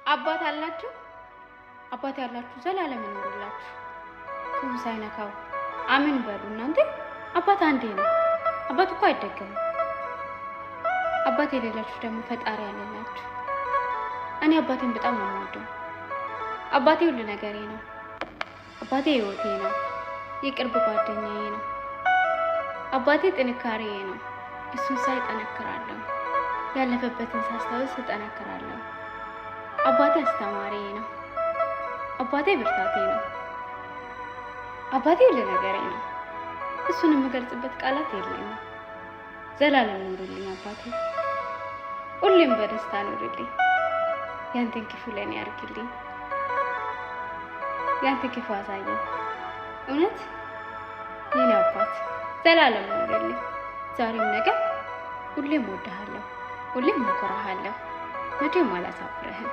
አባት አላችሁ? አባት ያላችሁ ዘላለም ይኖርላችሁ፣ ክፉ ሳይነካው አሜን በሉ። እናንተ አባት አንዴ ነው። አባት እኮ አይደገምም። አባት የሌላችሁ ደግሞ ፈጣሪ ያለላችሁ። እኔ አባቴን በጣም ነው የምወደው። አባቴ ሁሉ ነገሬ ነው። አባቴ ሕይወቴ ነው። የቅርብ ጓደኛዬ ነው። አባቴ ጥንካሬዬ ነው። እሱን ሳይ እጠነክራለሁ። ያለፈበትን ሳስታውስ እጠነክራለሁ። አባቴ አስተማሪዬ ነው። አባቴ ብርታቴ ነው። አባቴ ሁሉ ነገሬ ነው። እሱን የምገልጽበት ቃላት የለኝም። ዘላለም ኑርልኝ አባቴ፣ ሁሌም በደስታ ኑርልኝ። ያንተን ክፉ ለእኔ ያርግልኝ። ያንተን ክፉ አሳየኝ። እውነት የኔ አባት ዘላለም ኑርልኝ። ዛሬም ነገ ሁሌም እወድሃለሁ፣ ሁሌም እኮራሃለሁ። መቼም አላሳፍርህም።